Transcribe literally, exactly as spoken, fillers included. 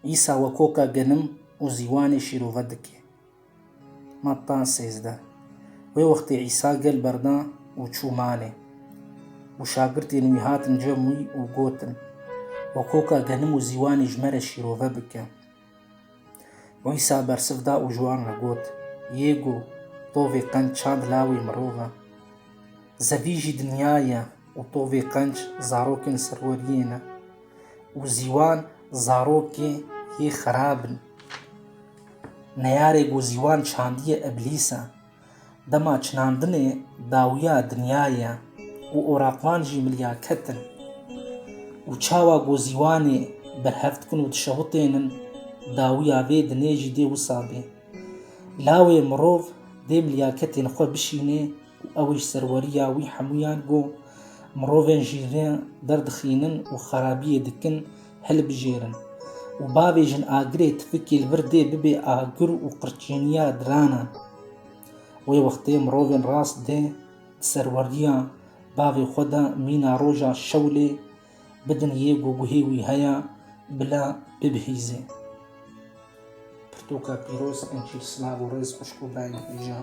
Îsa we koka genim û zîwanê şîrove dike. Matta sêzdeh. Wê wextê Îsa gel berda û çû malê. Û şagirtên wî hatin cem wî û gotin, We koka genim û zîwanê ji me re şîrove bike. Û Îsa bersiv da û ji wan re got, Yê ku tovê qenc çand lawê mirov e, zevî jî dinya ye û tovê qenc zarokên serweriyê ne û zîwan zarokê yê xerab in. Neyarê ku zîwan çandiye Îblîs e. Dema çinandinê dawiya dinyayê ye û oraqvan jî milyaket in. Û çawa ku zîwanê berhev dikin û dişewitênin, dawiya vê dinê jî dê wisa bê. Lawê mirov dê milyaketên xwe bişînê û ew ê ji serweriya wî hemûyan ku mirovên jîrê derdixînin û xerabiyê dikin, hilbijêrin. Û bavêjin agirê tifikê li vir dê bibe agir û qirçîniya diranan. Wê wextê mirovên rast dê di serweriya bavê xwe de mîna roja şewlê bidin yê ku guhê wî heye bila bibihîzê. Pirtûka pîroz, Încîl. Silav û rêz xwişk û birayên hêja.